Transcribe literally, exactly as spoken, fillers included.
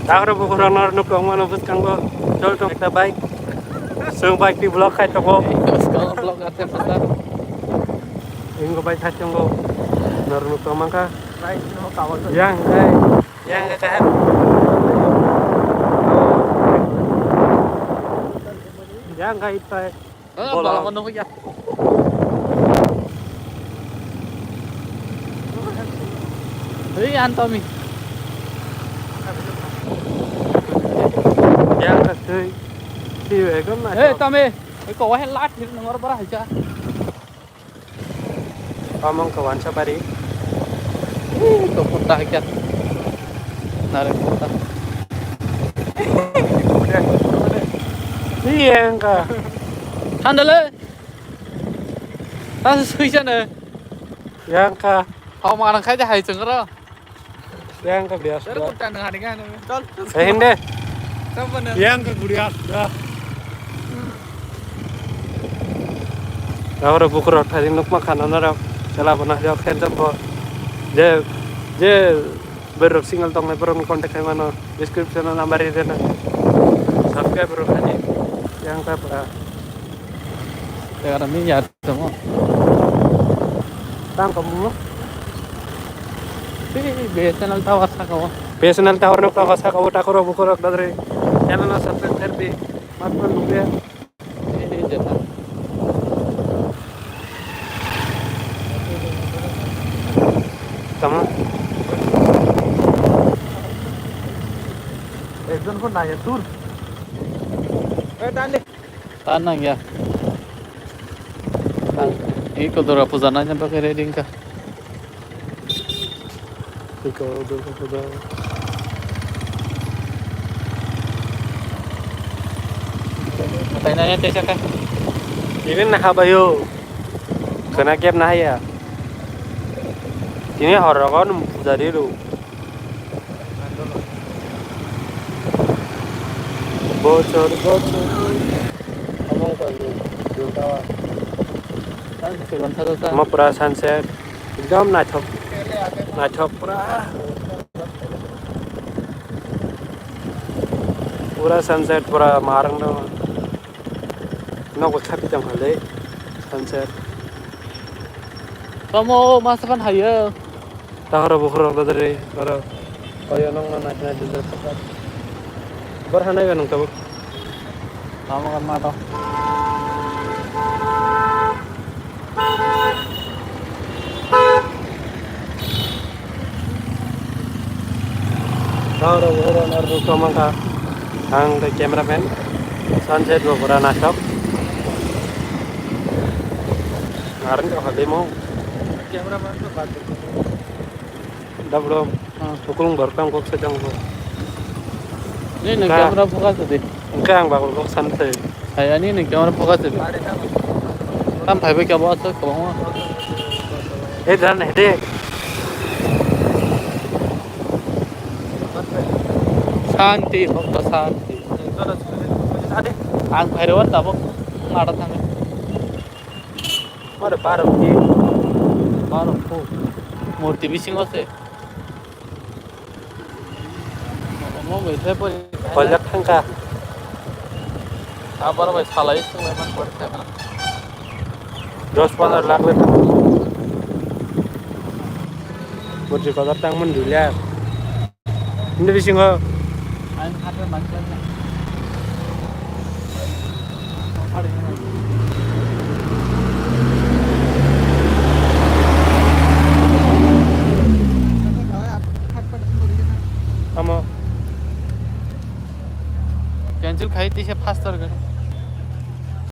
Takhro bukhro nor nuk tong mano bwskango chol tong ekta bike. Chwng bike ni vlog khai tongo. Vlog ate pasa. Ingo bike khai tongo. Nor nuk tong mangkha. Yang kai. Yang kai. Yang kai tai. Bola. Bola kono ya. Hei, Antomi. Yang kasih. Siwe kan na. Hei, Tami. Hei, kau wahai lat hir nangor bara haja. Among kawan sapari. Ih, kau kota haja. Nare kota. Iya, engka. Thandale. Tas suisane. Yang ka. Hau manang khai de hai chungra. Yang ka bias. Chal, da. Kutta nang hari kan. Chal. Eh, hindi. Yang ka gurias da. Ahora bukro thari nukma khana nara. Chala bana jok khen jok. Je, je. Borok single tongnai borokni contact khai mano, description o number ri rwna. Subscribe rok khai di. Yang ta pura. Jaga ni ya tamo. Tang kamu. Sini B S N L tower saka o. B S N L tower no tower saka o, takhro bukhro dadre. Channel no subscribe khai di. Mat man lukya. Tama. Ekjon ko nai dur. Eh, dale. Tan nang ya. Iko dora puja na nyampa kere dingka. Iko udur ko udur. Matai nanya tesa ka. Ini nah abayo. Kena kep nah ya. Ini horokon puja dilu. Bochor bochor. Omo pura sunset. Ekdom naithok. Naithok pura. Pura sunset, pura marang dong. Nogo khapi tong kha le sunset. Tamo masa pan hayo. Takhro bukhro dadre, oro. Oyo nong nang nai nai dudre. Bor hanai ba nung tabuk. Tamo kan ma to. Takhro bukhro nor ruk tong mangkha. Ang tei cameraman. Sunset bo pura naithok. Narang kok halimo. Cameraman to bad. Dablo. Ah. Hukulung borok tang kok sajang bo. Ni nang camera focus di. Engke ang bagul kok san thai. Hai ani nang camera focus di. Tam phai bai kabo aswk kwbangma. He dan he de. Santi, bokto santi. Ang phai rewan tabok nara thangwi. Ore barok ni. Barok ko. Murti bisingo se. Omo bai se pori. Koljak thangka. Abar bai salai sung bai man pori se. Dos pondro lakh le thang. Murti kotor tang mun dulia. Hindi bisingo. Amo. Cancel khai tisa faster gari.